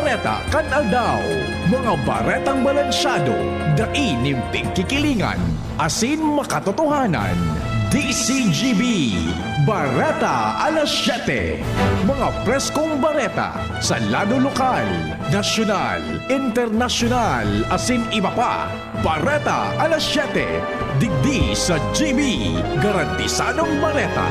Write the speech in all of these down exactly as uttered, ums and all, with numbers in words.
Bareta kan aldaw, mga baretang balansyado, dai nin pigkikilingan, asin makatotohanan. D C G B, Bareta alas siyete. Mga preskong bareta sa lado lokal, nasyonal, internasyonal, asin iba pa. Bareta alas siyete, digdi sa G B, garantisadong bareta.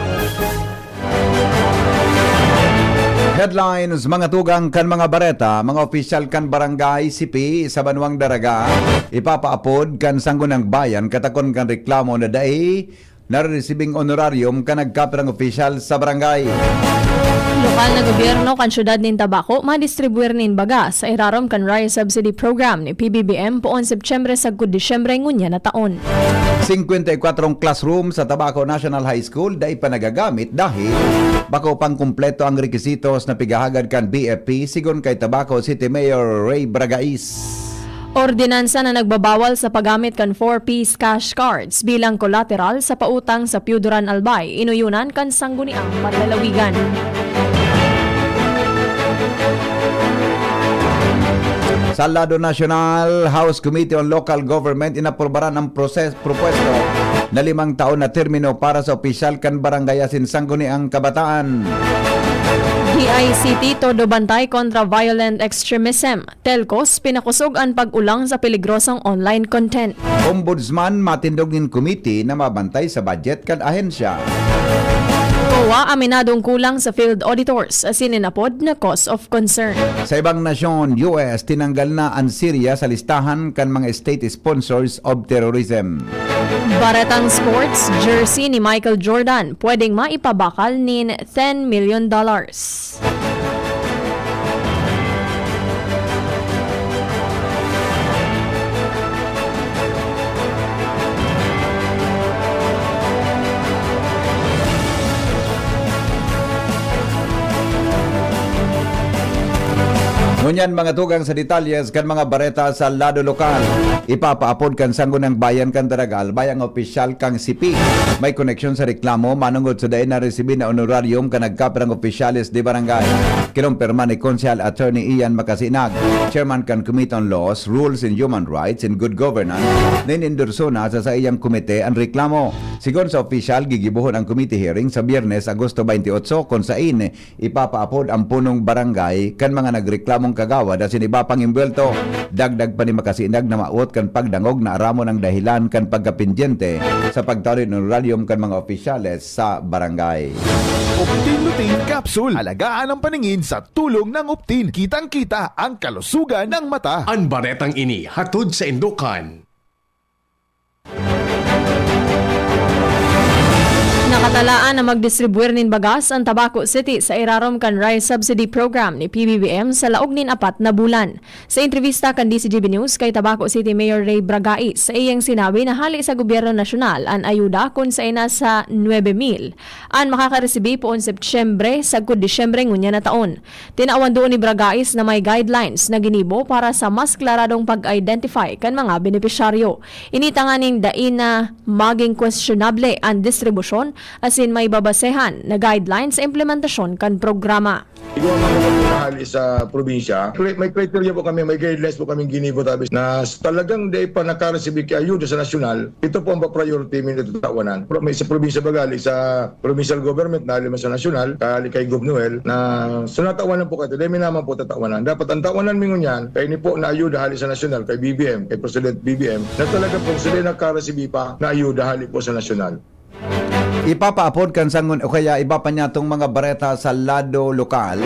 Headlines, mga tugang kan mga bareta. Mga opisyal kan barangay Sipi sa Banwang Daraga, ipapaapod kan Sangguniang Bayan katakon kan reklamo na dai nareresibing honorarium kan nagkapirang opisyal sa barangay. Lokal na gobyerno kan siyudad nin Tabaco madistribuir nin baga sa irarom kan Rice Subsidy Program ni P B B M poon Setyembre sagkod Disyembre ngunyan na taon. Singkwenta y kwatro classroom sa Tabaco National High School dai pa nagagamit dahil bako pang kumpleto ang requisitos na pigahagad kan B F P, sigon kay Tabaco City Mayor Ray Bragais. Ordinansa na nagbabawal sa paggamit kan four Ps cash cards bilang collateral sa pautang sa Pio Duran Albay, inuyonan kan Sangguniang Panlalawigan. Sa lado nasyonal, House Committee on Local Government inaprubaran ang proses-, propuesto na limang taon na termino para sa opisyal kan barangay asin Sangguniang Kabataan. D I C T, todo bantay kontra violent extremism. Telcos, pinakusog an pag-olang sa peligrosong online content. Ombudsman, matindog nin komite na mabantay sa budget kan ahensya. COA, aminadong kulang sa field auditors, asin inapod na cause of concern. Sa ibang nasyon, U S, tinanggal na an Syria sa listahan kan mga state sponsors of terrorism. Baretang sports, jersey ni Michael Jordan, pwedeng maipabakal nin ten million dollars. Ngunyan, mga tugang sa detalyes kan mga bareta sa lado lokal. Ipapaapod kan Sangguniang Bayan kan Daraga Albay ang opisyal kan Sipi may koneksyon sa reklamo manongod sa dai naresibi na honorarium kan nagkapirang opisyales de barangay. Kinumpirma ni Konsehal Attorney Ian Macasinag, chairman kan Committee on Laws, Rules and Human Rights and Good Governance, na inendorso na sa saiyang komite an reklamo. Sigon sa opisyal, gigibohon ang committee hearing sa Biyernes, Agosto twenty-eight, kun sain ipapaapod ang punong barangay kan mga nagreklamong kagawad asin iba pang embwelto. Dagdag pa ni Macasinag na mawot kan pagdangog na aramon ang dahilan kan pagkapendyente sa pagtao nin honorarium kan mga opisyales sa barangay. Optin Lutein Capsule. Alagaan ang paningin sa tulong ng Optin. Kitang-kita ang kalusugan ng mata. An baretang ini hatod saindo kan. Nakatalaan na magdistribuir nin bagas an Tabaco City sa irarom kan Rice Subsidy Program ni P B B M sa laog nin apat na bulan. Sa entrebista kan D C G B News kay Tabaco City Mayor Ray Bragais, saiyang sinabi na hale sa gobyerno nasyonal an ayuda kun saen na sa nuebe mil an makakaresibi poon Setyembre sagkod Disyembre ngunyan na taon. Tinawan duon ni Bragais na may guidelines na ginibo para sa mas klaradong pag-identify kan mga benepisyaryo. Ini tanganing dai na magin questionable an distribusyon asin may babasehan na guidelines sa implementasyon kan programa. Igwa man po kami hali sa probinsya. Cri-, may criteria po kami, may guidelines po kaming ginibo, tabi na s-, talagang dai pa nakaresibi ki ayuda sa nasyonal. Ito po ang priority mi na tatawanan. Pro-, may sa probinsya bagali, sa provincial government na hali man sa nasyonal, kahali kay Gov Noel, na sa natawanan po kayo, dai mi naman po tatawanan. Dapat ang tawanan mi ngunyan, kay ini po na ayuda hali sa nasyonal, kay B B M, kay President B B M, na talaga po sila nakaresibi pa na ayuda hali po sa nasyonal. Ipapaapod kan sangon o kaya iba pa niya tong mga bareta sa lado lokal.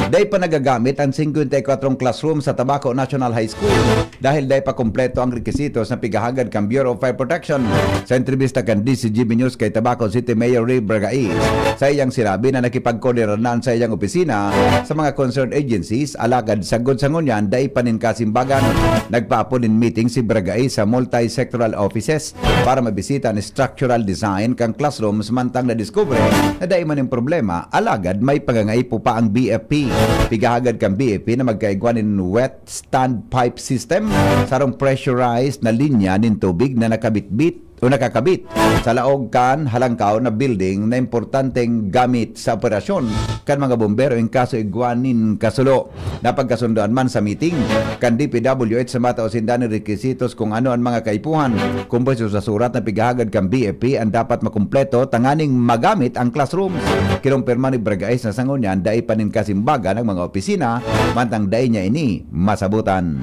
Dai pa nagagamit ang singkwenta y kwatro classroom sa Tabaco National High School dahil dai pa kompleto ang rekisitos na pigahagad kan Bureau of Fire Protection. Sa entrebista kan D C G B News kay Tabaco City Mayor Ray Bragais, sa iyang sinabi na nakipagkoordinarnan sa iyang opisina sa mga concerned agencies, alagad sagkod sa ngunyan, dai pa nin kasimbagan. Nagpaapod nin meeting si Bragais sa multi-sectoral offices para mabisita an structural design kan classrooms, mantang nadiskubre na dai man nin problema, alagad may pangangaipo pa ang B F P. Pigahagad kan B F P na magkaigwa nin wet standpipe system, sarong pressurized na linya nin tubig na nakabitbit o nakakabit sa laog kan halangkaw na building na importanteng gamit sa operasyon kan mga bombero in kaso igwa nin kasulo. Napagkasundoan man sa meeting kan D P W H sa matao sinda nin requisitos kung ano an mga kaipuhan. Kumbaga sa surat na pighahagad kan B F P an dapat makumpleto tanganing magamit ang classrooms. Kinumpirma ni Bragais na sa ngunyan dai pa nin kasimbagan ang mga opisina, mantang dai niya ini masabutan.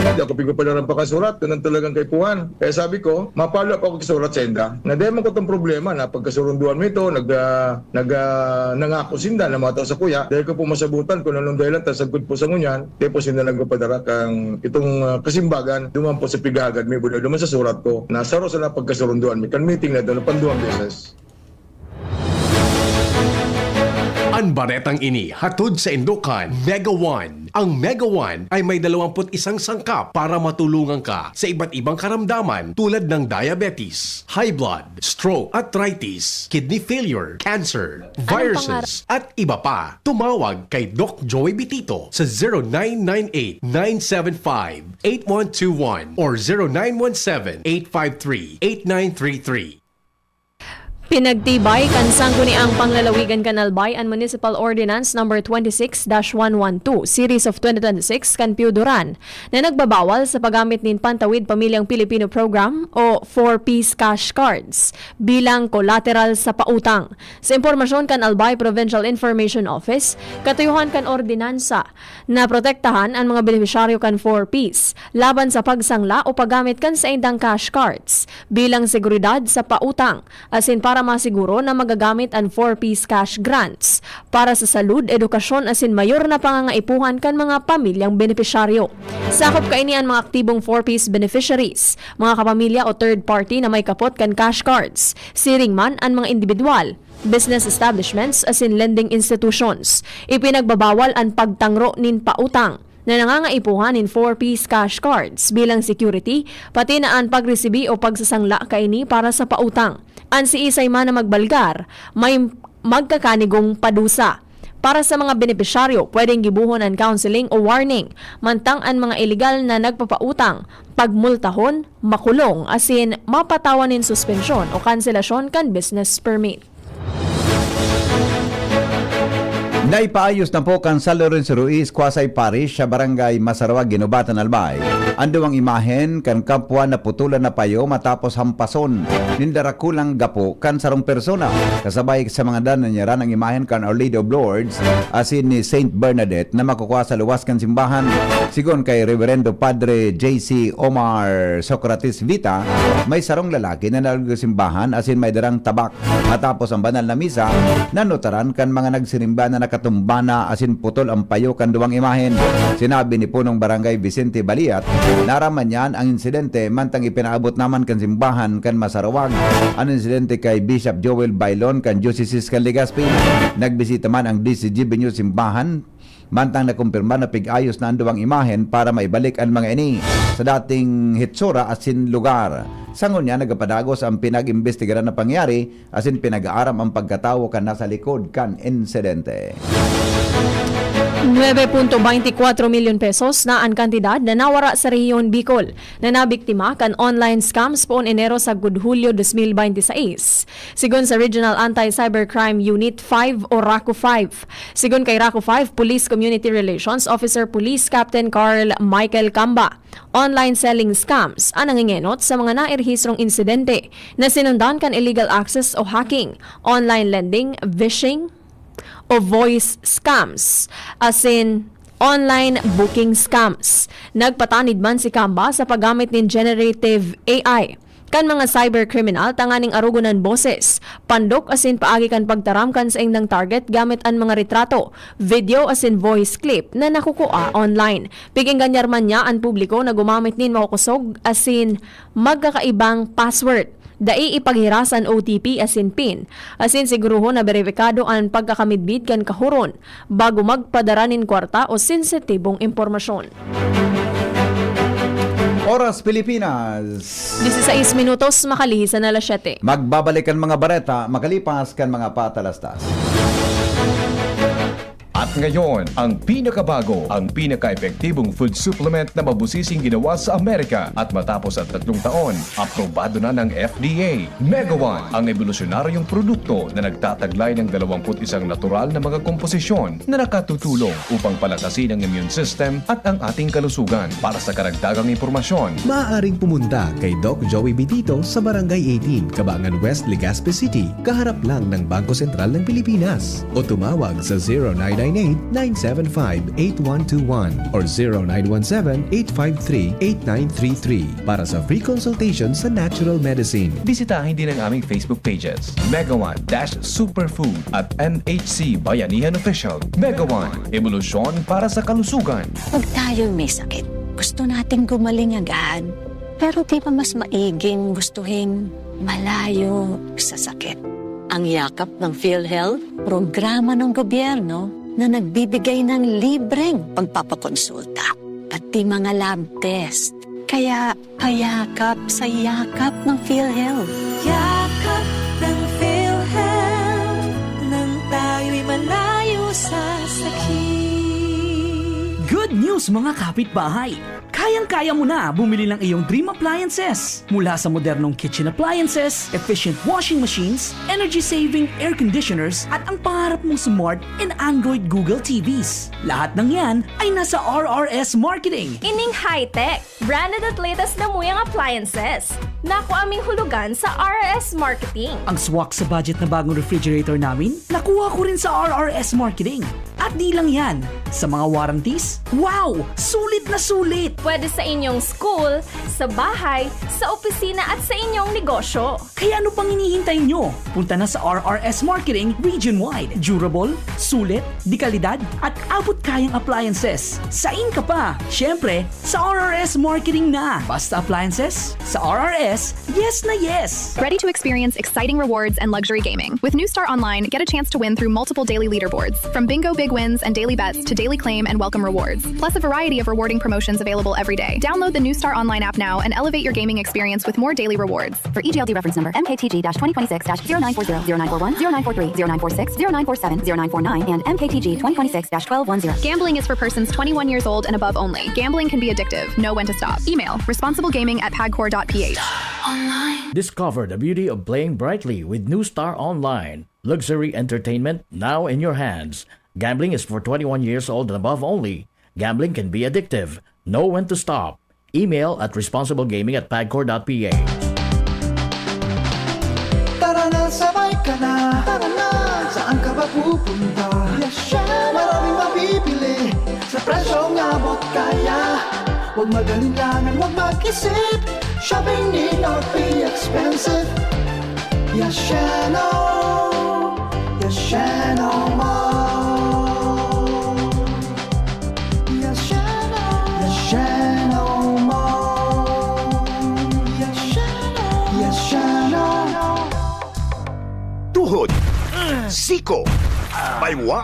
Hindi ako pigpapalarang pakasurat kung ano talagang kaipuhan. Kaya sabi ko, mapalo pa ako kisurat sa inda. Na dahil man ko itong problema na pagkasurunduan mo ito, nag, ah, nag, ah, nangako sinda na mga tao sa kuya, dahil ko po masabutan kung anong dahilan, tas sagkod po sa ngunyan, kaya po sinda nagpapadara kang itong ah, kasimbagan, duman po sa pighahagad mi, duman sa surat ko, na saro sa napagkasurunduan mi, kan meeting na ito, na panduwang beses. Ang baretang ini hatod sa Indokan, Mega One. Ang Mega One ay may dalawampu't isang sangkap para matulungan ka sa iba't ibang karamdaman tulad ng diabetes, high blood, stroke, arthritis, kidney failure, cancer, viruses, at iba pa. Tumawag kay Doc Joey Bitito sa zero nine nine eight, nine seven five, eight one two one or zero nine one seven, eight five three, eight nine three three. Pinagtibay kan Sangguniang Panglalawigan kan Albay an Municipal Ordinance Number twenty-six dash one one two, Series of twenty twenty-six kan Pio Duran, na nagbabawal sa paggamit nin Pantawid Pamilyang Pilipino Program o four Ps cash cards bilang collateral sa pautang. Sa impormasyon kan Albay Provincial Information Office, katuyohan kan ordinansa na protektahan an mga benepisyaryo kan four Ps laban sa pagsangla o paggamit kan saindang cash cards bilang seguridad sa pautang asin para masiguro na magagamit an four Ps cash grants para sa salud, edukasyon asin mayor na pangangaipuhan kan mga pamilyang benepisyaryo. Sakop kaini an mga aktibong four Ps beneficiaries, mga kapamilya o third party na may kapot kan cash cards, siring man an mga indibidwal, business establishments asin lending institutions. Ipinagbabawal an pagtangro nin pautang na nangangaipuhan nin four Ps cash cards bilang security, pati na an pagresibi o pagsasangla kaini para sa pautang. An siisay man na magbalgar, may magkakanigong padusa. Para sa mga benepisyaryo, pwedeng gibohon an counseling o warning, mantang an mga iligal na nagpapautang, pagmultahon, makulong, asin mapatawan nin suspensyon o kanselasyon kan business permit. Naipaayos na po kan San Lorenzo Ruiz Quasi Parish sa Barangay Masarawag, Guinobatan, Albay, an duwang imahen kan kapwa naputulan na payo matapos hampason nin darakulang gapo kan sarong persona. Kasabay sa mga dananyaran ang imahen kan Our Lady of Lourdes asin ni Saint Bernadette na makukua sa luwas kan simbahan. Sigon kay Reverendo Padre J C Omar Socrates Vita, may sarong lalaki na nalugod sa simbahan asin may darang tabak. Matapos ang banal na misa, nanutaran kan mga nagsirimba na nakatumba na asin putol ang payo kan duwang imahen. Sinabi ni Punong Barangay Vicente Baliat, naraman niyan ang insidente mantang ipinaabot naman kan simbahan kan Masarawag an insidente kay Bishop Joel Bailon kan Diocese kan Legazpi. Nagbisita man ang D C G B News simbahan mantang nakumpirma na pig-ayos na an duwang imahen para maibalik an mga ini sa dating hitsura asin lugar. Sa ngunyan, nagapadagos ang pinag-imbestigaran na pangyayari asin pinag-aaram ang pagkatawo kan nasa likod kan insidente. Nuebe punto baynte kwatro milyon pesos na an kantidad na nawara sa Rehiyon Bicol na nabiktima kan online scams poon Enero sagkod Hulyo dos mil baynte sais. Sigon sa Regional Anti-Cybercrime Unit five o RACU five. Sigon kay RACU five Police Community Relations Officer Police Captain Carl Michael Camba, online selling scams an nangengenot sa mga nairehistrong insidente na sinundan kan illegal access o hacking, online lending, phishing, o voice scams, asin online booking scams. Nagpatanid man si Camba sa paggamit nin generative A I kan mga cybercriminal tanganing arogon an boses, pandok asin paagi kan pagtaram kan saindang target gamit an mga retrato, video asin voice clip na nakukua online. Pig-engganyar man niya an publiko na gumamit nin makukosog asin magkakaibang password. Dai ipaghirasan O T P asin PIN, asin siguruhon na beripikado an pagkakamidbid kan kahuron bago magpadara nin kwarta o sensitibong impormasyon. Oras Pilipinas. Disisais minutos, makalihi sa alas siyete. Magbabalik ang mga bareta makalipas kan mga patalastas. At Ngayon, ang pinakabago, ang pinaka-epektibong food supplement na mabusising ginawa sa Amerika at matapos ang tatlong taon, aprobado na ng F D A. Mega One, ang ebolusyonaryong produkto na nagtataglay ng dalawampu't isang natural na mga komposisyon na nakatutulong upang palakasin ang immune system at ang ating kalusugan. Para sa karagdagang impormasyon, maaaring pumunta kay Doc Joey Bitito sa Barangay eighteen, Cabangan West, Legazpi City, kaharap lang ng Bangko Sentral ng Pilipinas. O tumawag sa zero nine nine eight, nine seven five, eight one two one or zero nine one seven, eight five three, eight nine three three para sa free consultation sa natural medicine. Bisitahin din ang aming Facebook pages, Mega One dash Superfood at M H C Bayanihan Official. Mega One, ebolusyon para sa kalusugan. Pag tayo'y may sakit, gusto nating gumaling agad. Pero di ba mas maiging gustuhin malayo sa sakit? Ang Yakap ng PhilHealth, programa ng gobyerno na nagbibigay ng libreng pagpapakonsulta, pati mga lab test. Kaya payakap sa Yakap ng PhilHealth. Yakap ng PhilHealth, nang tayo'y malayo sa sakit. Good news, mga kapitbahay! Kayang-kaya mo na bumili ng iyong dream appliances. Mula sa modernong kitchen appliances, efficient washing machines, energy-saving air conditioners, at ang pangarap mong smart and Android Google T Vs. Lahat ng yan ay nasa R R S Marketing. Ining high-tech, branded at latest na muyang appliances. Naku aming hulugan sa R R S Marketing. Ang swak sa budget na bagong refrigerator namin, nakuha ko rin sa R R S Marketing. At di lang yan, sa mga warranties, wow! Sulit na sulit! Pwede sa inyong school, sa bahay, sa opisina at sa inyong negosyo. Kaya ano pang hinihintay nyo? Punta na sa R R S Marketing Region Wide. Durable, sulit, dekalidad, at abot-kayang appliances. Sain ka pa? Siyempre, sa R R S Marketing na. Basta appliances, sa R R S, yes na yes! Ready to experience exciting rewards and luxury gaming? With New Star Online, get a chance to win through multiple daily leaderboards, from bingo big wins and daily bets to daily claim and welcome rewards, plus a variety of rewarding promotions available every day. Download the New Star Online app now and elevate your gaming experience with more daily rewards. For E G L D reference number, M K T G dash twenty twenty-six dash zero nine four zero, zero nine four one, zero nine four three, zero nine four six, zero nine four seven, zero nine four nine, and M K T G twenty twenty-six dash twelve one zero. Gambling is for persons twenty-one years old and above only. Gambling can be addictive. Know when to stop. Email, responsiblegaming at pagcor dot P H. Discover the beauty of playing brightly with New Star Online. Luxury entertainment now in your hands. Gambling is for twenty-one years old and above only. Gambling can be addictive. Know when to stop. Email at responsiblegaming at pagcor dot P H. Tara na, sabay ka na. Tara na, saan ka ba pupunta? Yes, Maraming mabibili sa presyong abot kaya. Huwag mag-alinlangan, huwag mag-isip. Shopping need not be expensive. Yasheno, Yasheno Mall. Yasheno, Yasheno Mall. Yasheno, Yasheno. Tuhod, siko, baywa,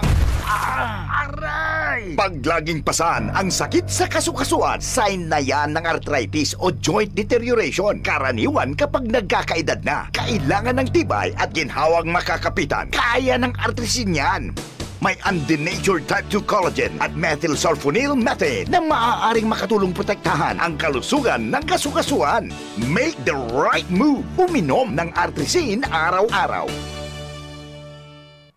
aray! Pag laging pasan ang sakit sa kasukasuan, sign na yan ng arthritis o joint deterioration. Karaniwan kapag nagkakaedad na, kailangan ng tibay at ginhawang makakapitan. Kaya ng Artrisin yan. May undenatured type two collagen at methylsulfonyl methane na maaaring makatulong protektahan ang kalusugan ng kasukasuan. Make the right move. Uminom ng Artrisin araw-araw.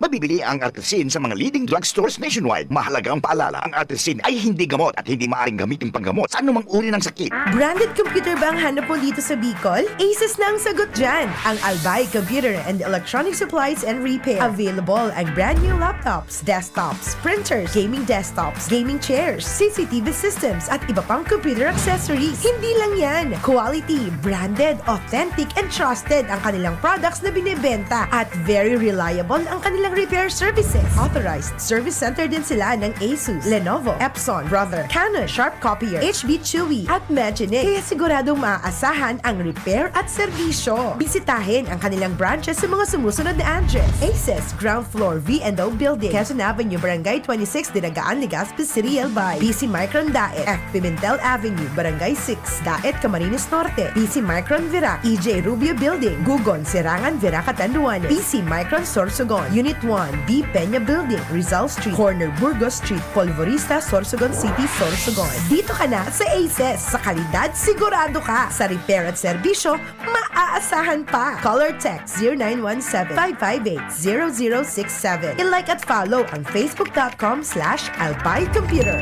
Mabibili ang Artrisin sa mga leading drugstores nationwide. Mahalagang paalala, ang Artrisin ay hindi gamot at hindi maaaring gamitin panggamot sa anumang uri ng sakit. Branded computer ba ang hanap mo dito sa Bicol? Asus na ang sagot dyan! Ang Albay Computer and Electronic Supplies and Repair. Available ang brand new laptops, desktops, printers, gaming desktops, gaming chairs, C C T V systems, at iba pang computer accessories. Hindi lang yan! Quality, branded, authentic, and trusted ang kanilang products na binebenta at very reliable ang kanilang repair services. Authorized service center din sila ng Asus, Lenovo, Epson, Brother, Canon, Sharp Copier, H B Chewy, at Magine. Kaya siguradong maaasahan ang repair at serbisyo. Bisitahin ang kanilang branches sa mga sumusunod na address: Aces, ground floor, V and O Building, Quezon Avenue, Barangay twenty-six, Dinagaan, Legazpi City, Albay. B C Micron Daet, F Pimentel Avenue, Barangay six, Daet, Camarines Norte. B C Micron Virac, E J Rubio Building, Gugon, Serangan, Virac, Catanduanes. B C Micron Sorsogon, Unit One B Peña Building, Rizal Street, corner Burgos Street, Polvorista, Sorsogon City, Sorsogon. Dito ka na sa Aces. Sa kalidad, sigurado ka. Sa repair at serbisyo, maaasahan pa. Call or text zero nine one seven, five five eight, zero zero six seven. I-like at follow ang facebook dot com slash albay computer.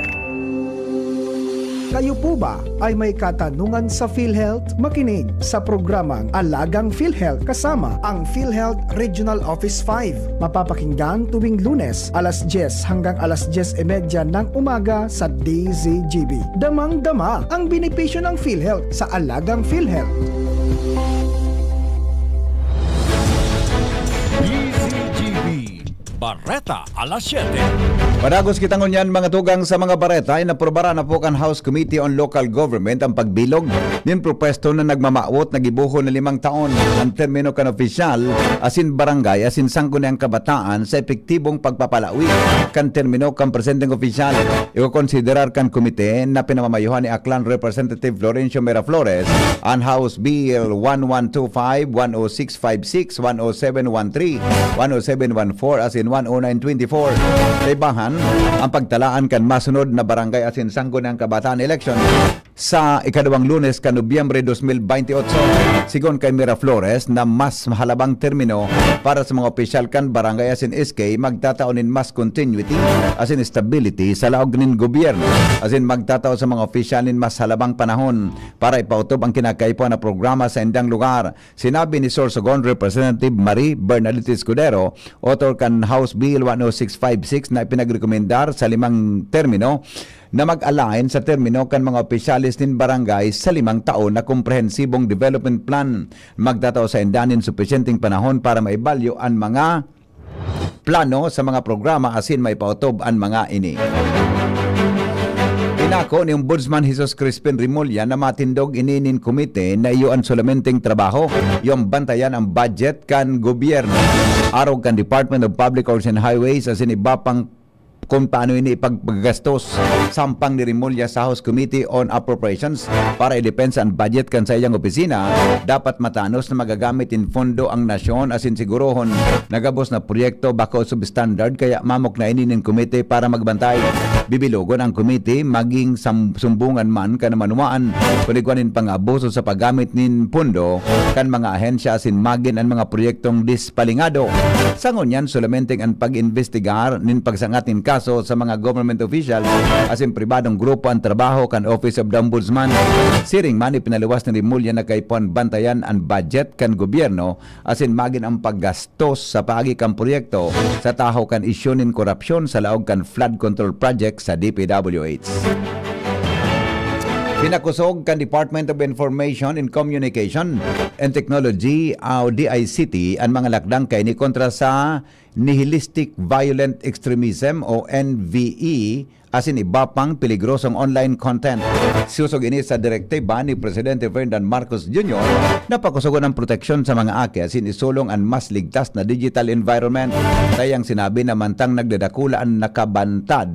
Kayo po ba ay may katanungan sa PhilHealth? Makinig sa programang Alagang PhilHealth kasama ang PhilHealth Regional Office five. Mapapakinggan tuwing Lunes, alas diyes hanggang alas diyes y media ng umaga sa D Z G B. Damang-dama ang benepisyo ng PhilHealth sa Alagang PhilHealth. D Z G B, Bareta alas siyete. Padagos kita ngunyan, mga tugang, sa mga bareta. Inaprubaran na po kan House Committee on Local Government ang pagbilog nin propuesto na nagmamawot na gibohon na limang taon ang termino kan opisyal asin barangay asin sangguniang kabataan sa epektibong pagpapalawi kan termino kan presenteng opisyal. Ikokonsiderar kan komite na pinamamayohan ni Aklan Representative Florencio Miraflores an House Bill one one two five, one oh six five six, one oh seven one three, one oh seven one four asin one oh nine twenty-four. Kaibahan ang pagtalaan kan masunod na barangay asin sangguniang kabataan election sa ikaduwang Lunes kan Nobyembre dos mil baynte otso. Sigon kay Miraflores na mas mahalabang termino para sa mga opisyal kan barangay asin S K magtatao nin mas continuity asin stability sa laog nin gobyerno, asin magtatao sa mga opisyal nin mas halabang panahon para ipautob ang kinakaipuhan na programa sa indang lugar. Sinabi ni Sorsogon Representative Marie Bernadette Escudero, author kan House Bill one oh six five six na ipinagrekomendar sa limang termino, na mag-align sa termino kan mga opisyales nin barangay sa limang taon na komprehensibong development plan. Magtatao sa inda nin supisyenteng panahon para maibalyo an mga plano sa mga programa asin maipaotob an mga ini. Inako ni Ombudsman Jesus Crispin Remulla na matindog ini nin komite na iyo an solamenteng trabaho, iyo an bantayan ang budget kan gobyerno, arog kan Department of Public Works and Highways asin iba pang kun paano ini ipagpagastos. Sampang ni Remulla sa House Committee on Appropriations, para idepensa an budget kan saiyang opisina, dapat matanos na magagamit in pondo ang nasyon asin sigurohon na gabos na proyekto bako substandard, kaya mamok na ini nin komite para magbantay. Bibilogon ang komite maging sam-, sumbungan man kan manwaan kun igwa nin pang-abuso sa paggamit nin pondo kan mga ahensya asin magin an mga proyektong dispalingado. Sa ngunyan, solamenteng an pag-imbestigar nin pagsangat nin kaso sa mga government officials asin pribadong grupo an trabaho kan Office of the Ombudsman. Siring man, ipinaluwas ni Remulla na kaipuhan bantayan an budget kan gobyerno asin magin ang paggastos sa paagi kan proyekto sa tahaw kan isyu nin korapsyon sa laog kan flood control project sa D P W H. Pinakusog kan Department of Information and Communication and Technology o D I C T an mga lakdang kaini kontra sa nihilistic violent extremism o N V E asin iba pang peligrosong online content. Siosog ini sa direktiba ni Presidente Ferdinand Marcos Junior na pakusogon ang proteksyon sa mga aki asin isulong an mas ligtas na digital environment. Sa iyang sinabi na mantang nagdadakula an nakabantad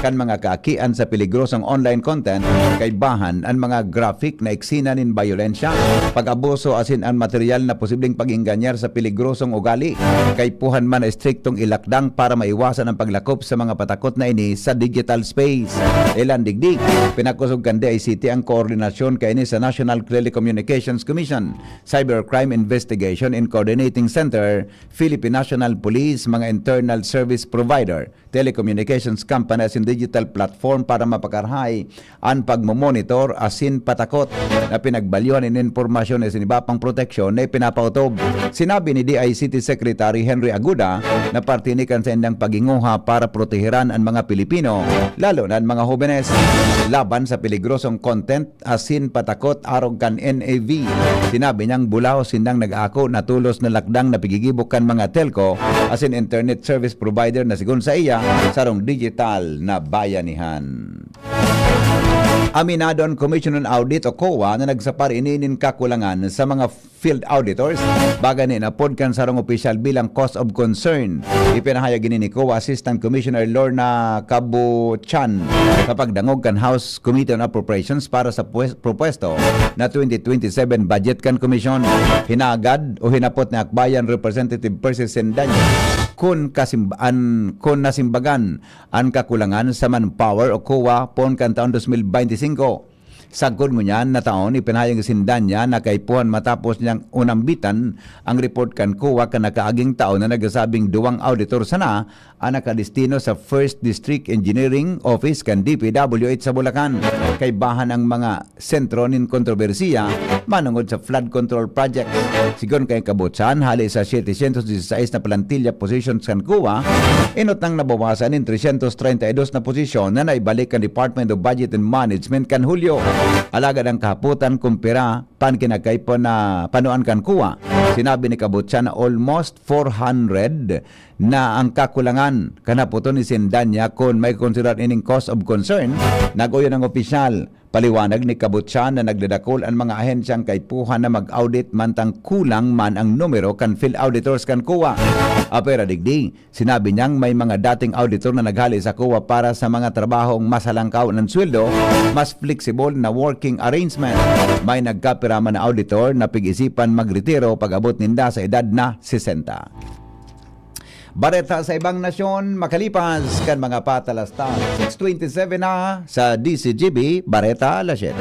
kan mga kaakian sa peligrosong online content, kaibahan an mga graphic na eksena nin bayolensya, pag-abuso asin an material na posibleng pag-engañar sa peligrosong ugali. Kaipuhan man na estriktong ilakdang para maiwasan ang paglakop sa mga patakot na ini sa digital space. Ilan digdi, pinakusog kan D I C T ang koordinasyon kaini sa National Telecommunications Commission, Cybercrime Investigation and Coordinating Center, Philippine National Police, mga internal service provider, telecommunications company asin digital platform para mapakarahay an pagmomonitor asin patakot na pinagbalyuhan nin impormasyon asin iba pang proteksyon na ipinapaotob. Sinabi ni D I C T Secretary Henry Aguda na parte ini kan saindang paghinguha para proteheran an mga Pilipino, lalo na an mga hobenes, laban sa peligrosong content asin patakot arog kan N A V. Sinabi niyang bulaw sindang nag-aako na tolos na lakdang na pigigibo kan mga telco asin internet service provider na sigon sa iya, sarong digital na bayanihan. Aminado an Commission on Audit o COA na nagsapar ini nin kakulangan sa mga field auditors, bagay na inapod kan sarong opisyal bilang cause of concern. Ipinahayag ini ni COA Assistant Commissioner Lorna Cabuchan sa pagdangog kan House Committee on Appropriations para sa pwes-, propwesto na twenty twenty-seven budget kan komisyon. Hinagad o hinapot ni Akbayan Representative Percy Sendaño kun kasimb-, an, kun nasimbagan an kakulangan sa manpower o COA poon kan taon dos mil bente singko. Sagkod ngunyan na taon, ipinahayag ni Sindanya na kaipuhan matapos niyang unambitan ang report kan COA kan nakaaging taon na nagsasabing duwang auditor sana ang nakadestino sa First District Engineering Office kan D P W H sa Bulacan. Kaibahan ang mga sentro nin kontrobersiya manungod sa flood control projects. Sigon kay Kabutsan, hali sa setecientos dieciséis na plantilla positions kan COA, inot nang nabawasan nin trescientos treinta y dos na posisyon na naibalik kan Department of Budget and Management kan Hulyo. Alagad ang kahapotan kumpara pan kinakaipo na panuan kan COA. Sinabi ni Kabutsan na almost four hundred na ang kakulangan kan hapoton ni Sindanya kun may konsiderar ining cause of concern. Nag-uyon ang opisyal. Paliwanag ni Kabutsan na nagdadakul an mga ahensyang kaipuhan na mag-audit mantang kulang man ang numero kan field auditors kan COA. Apwera digdi, sinabi niyang may mga dating auditor na naghale sa COA para sa mga trabahong mas halangkaw ang sweldo, mas flexible na working arrangement. May nagkapira man na auditor na pig-isipan magretiro pag-abot ninda sa edad na sesenta. Bareta sa ibang nasyon, makalipas kan mga patalastas. Six twenty-seven na sa D Z G B, Bareta alas siyete.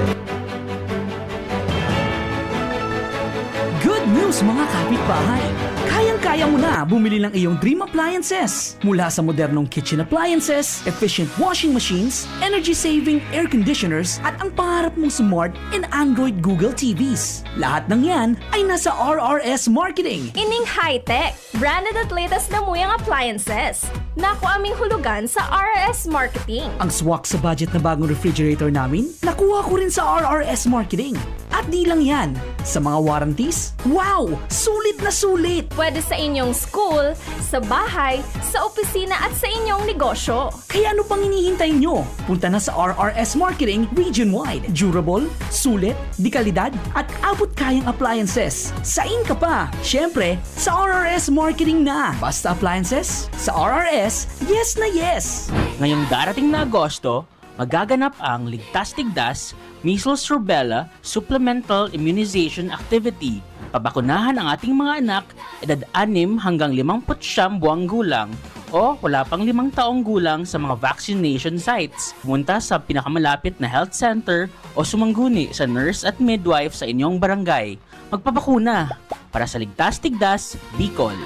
Good news, mga kapitbahay! Kayang-kaya mo na bumili ng iyong dream appliances. Mula sa modernong kitchen appliances, efficient washing machines, energy-saving air conditioners, at ang pangarap mong smart and Android Google T Vs. Lahat ng yan ay nasa R R S Marketing. Ining high-tech, branded at latest na muyang appliances. Naku aming hulugan sa R R S Marketing. Ang swak sa budget na bagong refrigerator namin, nakuha ko rin sa R R S Marketing. At di lang yan, sa mga warranties, wow! Sulit na sulit! Pwede sa inyong school, sa bahay, sa opisina at sa inyong negosyo. Kaya ano pang hinihintay nyo? Punta na sa R R S Marketing region-wide. Durable, sulit, de kalidad, at abot-kayang appliances. Sain ka pa? Siyempre, sa R R S Marketing na. Basta appliances, sa R R S, yes na yes! Ngayong darating na Agosto, magaganap ang Ligtas Tigdas, Measles Rubella Supplemental Immunization Activity. Pabakunahan ang ating mga anak, edad anim hanggang limampu't siyam buwang gulang o wala pang limang taong gulang sa mga vaccination sites. Pumunta sa pinakamalapit na health center o sumangguni sa nurse at midwife sa inyong barangay. Magpabakuna para sa Ligtas Tigdas, Bicol.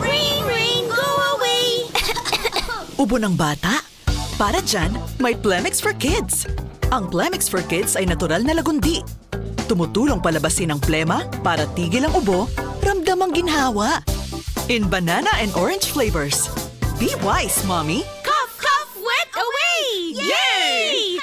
Ring, ring, go away! Ubo ng bata? Para dyan, may Plemex for Kids. Ang Plemex for Kids ay natural na lagundi. Tumutulong palabasin ang plema para tigil ang ubo, ramdam ang ginhawa. In banana and orange flavors. Be wise, Mommy! Cough, cough, wet away! Yay!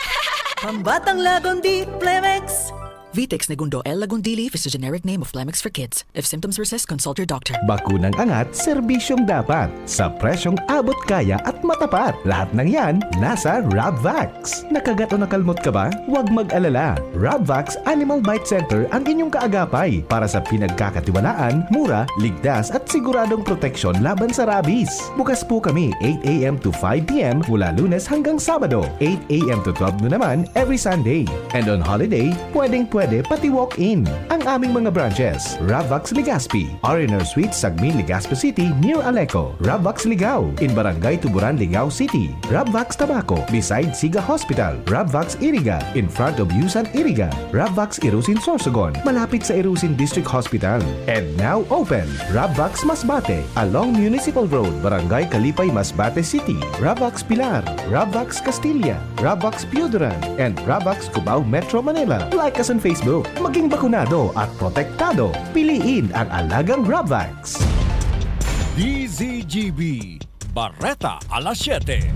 Pambatang lagundi, Plemex! Vitex Negundo L. Lagundili is the generic name of Plemex for Kids. If symptoms persist, consult your doctor. Bakunang angat, serbisyong dapat. Sa presyong abot kaya at matapat. Lahat ng yan, nasa Rabvax. Nakagat o nakalmot ka ba? Huwag mag-alala. Rabvax Animal Bite Center ang inyong kaagapay para sa pinagkakatiwalaan, mura, ligtas at siguradong proteksyon laban sa rabies. Bukas po kami eight a.m. to five p.m. mula Lunes hanggang Sabado, eight a.m. to twelve noon naman every Sunday. And on holiday, pwedeng-pwede pati walk-in. Ang aming mga branches, Ravvax Legazpi, R and R Suite, Sagmin, Legazpi City, near Aleco, Ravvax Ligao, in Barangay Tuburan, Ligao City, Ravvax Tabaco, beside Siga Hospital, Ravvax Iriga, in front of Yusan Iriga, Ravvax Irusin Sorsogon, malapit sa Irusin District Hospital. And now open, Ravvax Masbate, along Municipal Road, Barangay Kalipay, Masbate City, Ravvax Pilar, Ravvax Castilla, Ravvax Pioduran, and Ravvax Cubao, Metro Manila. Like us on Facebook. Maging bakunado at protektado. Piliin ang alagang Ravvax. D Z G B, Bareta alas siyete.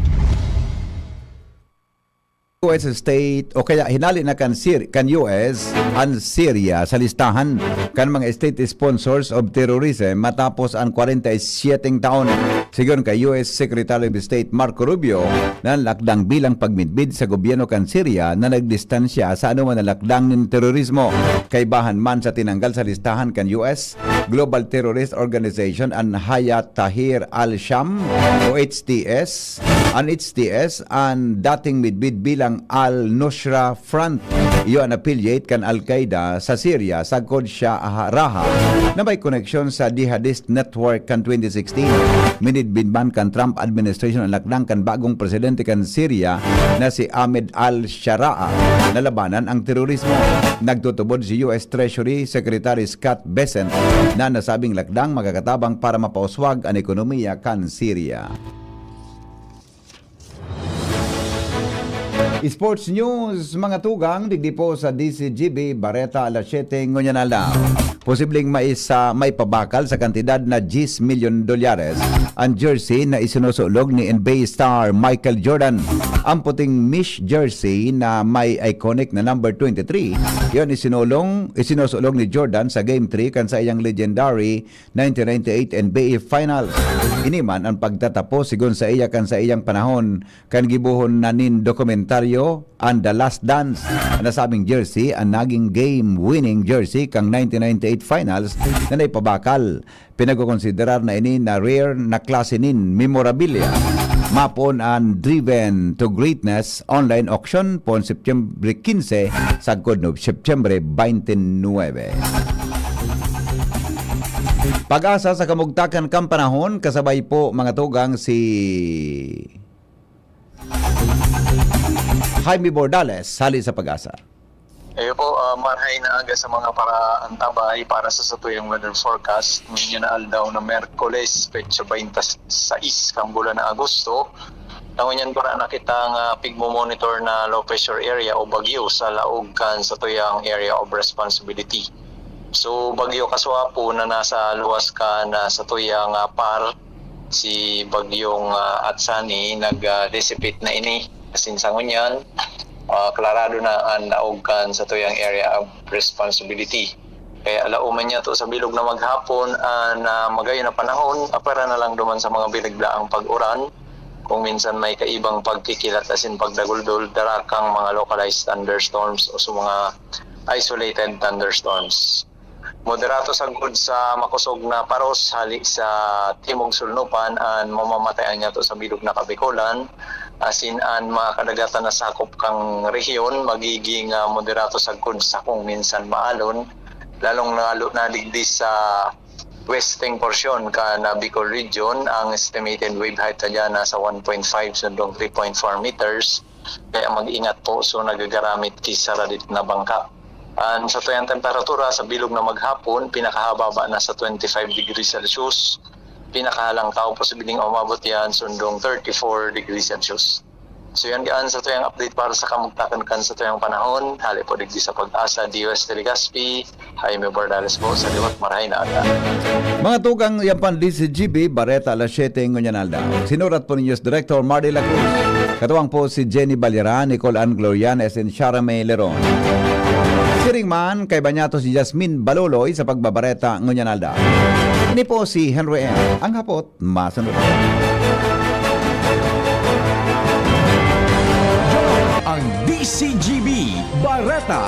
U S state o kaya hinali na kan, Sir, kan U S an Syria sa listahan kan mga state sponsors of terrorism matapos an kwarenta y siyete taon. Sigon kay U S Secretary of State Marco Rubio, nanlakdang bilang pagmidbid sa gobyerno kan Syria na nagdistansya sa anoman na lakdang nin terorismo. Kaibahan man sa tinanggal sa listahan kan U S Global Terrorist Organization an Hayat Tahrir al-Sham o H T S, an H T S an dating midbid bilang Al-Nusra Front. Iyo an affiliate kan Al-Qaeda sa Syria sagkod siya aha raha na may koneksyon sa jihadist network kan twenty sixteen. Minidbid man kan Trump administration an lakdang kan bagong presidente kan Syria na si Ahmed al-Sharaa na labanan ang terorismo. Nagtutubod si U S Treasury Secretary Scott Bessent na nasabing lakdang makakatabang para mapauswag an ekonomiya kan Syria. Sports news, mga tugang, digdi po sa D C G B, Bareta, alas siyete ngunyan aldaw. Posibleng maisa, maipabakal sa kantidad na diyes milyon dolyares an jersey na isinusulog ni N B A star Michael Jordan. Ang puting mesh jersey na may iconic na number twenty-three, yon isinulong, isinusulog ni Jordan sa Game three kan sa iyang legendary nineteen ninety-eight N B A Finals. Ini man ang pagtatapos, sigon sa iya, kan sa iyang panahon kan gibohon na nin dokumentaryo, an The Last Dance. An nasabing jersey an naging game-winning jersey kan nineteen ninety-eight Finals na naipabakal. Pinagkokonsiderar na ini na rare na klase nin memorabilia. Mapoon an Driven to Greatness online auction poon September quince sagkod no September twenty-nine. Pag-asa sa kamugtakan kan panahon, kasabay po, mga tugang, si Jaime Bordales, hali sa Pag-asa. Ayo po, ah, marhay na aga sa mga paraantabay para sa satuyang weather forecast. Ngunyan na aldaw na Miyerkules, petsa twenty-six kan bulan na Agosto. Ngunyan para na kita nga pigmo-monitor na low pressure area o bagyo sa laog kan satuyang area of responsibility. So, Bagyo Kasuapo na nasa luwas kan, ah, satuyang, ah, par, si Bagyong, ah, Atsani, nag, ah, dissipate na ini. Asin sa ngunyan, ah, klarado na an laog kan satuyang area of responsibility. Kaya alao man niya to sa bilog na maghapon, ah, na magayon na panahon, apwera na lang duman sa mga biniglaang pag-uran. Kung minsan may kaibang pagkikilat asin pagdaguldol, dara kang mga localized thunderstorms o sa mga isolated thunderstorms. Moderato sagkod sa makosog na paros hali sa Timog Sulnupan an mamamatayan niyato sa bilog na Kabikolan, asin an mga kadagatan na sakop kang rehiyon magiging, ah, moderato sagkod sa kung minsan maalon, lalong lalo na digdi sa western porsyon kan, ah, Bicol Region. Ang estimated wave height na diyan nasa one point five sundong three point four meters. Kaya mag-ingat po, so nagagaramit ki sa radit na bangka. An satuyang temperatura sa bilog na maghapon, pinakahababa na sa twenty-five degrees Celsius, pinakahalangkaw posibleng umabot yan sundong thirty-four degrees Celsius. So yan gaan satuyang update para sa kamugtakan kan satuyang panahon. Hali po digdi sa Pag-asa, D O S Telegaspi, Jaime Bordales po sa liwat, marahay na aga. Mga tugang, yan pan D C G B, Bareta, alas siyete ngunyan aldaw. Sinurat po ni News Director Mardy Lacruz. Katuwang po si Jenny Balira, Nicole Ann Glorianes, and Shara May Leron. Siring man, kaiba niya to si Jasmine Baloloy sa pagbabareta ngunyan aldaw. Ini po si Henry M. Ang hapot, masunod. Ang D C G B Bareta.